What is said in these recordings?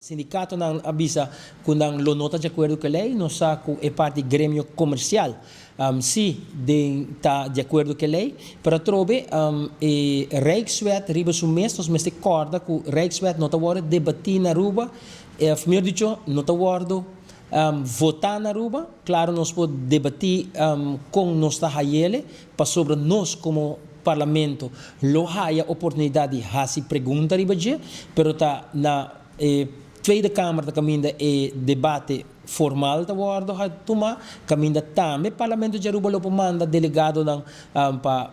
Sindicatonan a bisa cu nan lo no ta di acuerdo cu e ley. Nos sa cu e parti gremio comercial si den ta di acuerdo cu e ley, pero atrobe e Rijkswet riba su mes, nos mester corda cu Rijkswet no ta wordo debati na Aruba, of mihor dicho, no ta wordo vota na Aruba. Claro, nos por debati con nos ta hayele, pasobra nos como Parlamento lo haya oportunidad di haci pregunta riba dje, pero ta na e Tweede Kamer ta caminda e debate formal ta wordo tuma, caminda tambe Parlamento di Aruba lo por manda delegadonan pa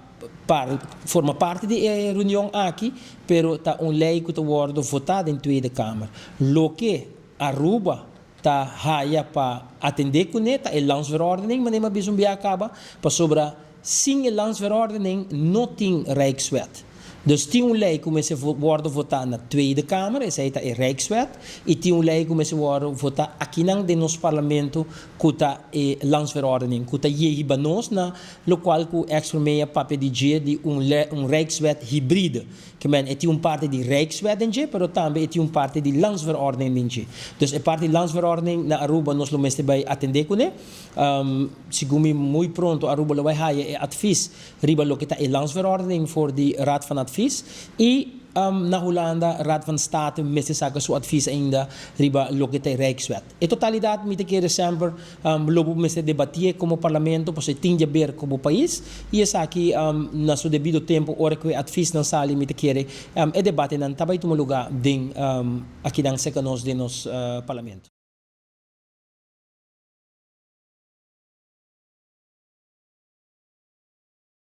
forma parti di e reunion aki, pero ta un ley cu ta wordo vota den Tweede Kamer. Loke Aruba ta haya pa atende cune ta e landsverordening, manera mi a bisa un bia caba, pasobra sin e landsverordening no tin Rijkswet. Dus tin un ley cu mester wordo vota na Tweede Kamer, esey ta e Rijkswet, y tin un ley cu mester wordo vota akinan den nos Parlamento cu ta e landsverordening, cu ta yehiba nos na locual cu ex premier a papia di dje di un Rijkswet hybride. Ke men e tin un parti di Rijkswet den dje, pero tambe e tin un parti di landsverordening den dje. Dus e parti landsverordening na Aruba nos lo mester bay atende cune. Segun mi muy pronto Aruba lo bay haya e advies riba loke ta e landsverordening for di Raad van Advies y na Hulanda Raad van State mester saca su advies ainda riba loke ta e Rijkswet. E totalidad mi ta kere semper lo bo mester debatié como Parlamento pasobra e tin di haber cu bo pais y esaki na su debido tempo ora cu e adviesnan sali, mi ta kere e debatenan ta bay tuma lugar den akinan cerca nos den nos Parlamento.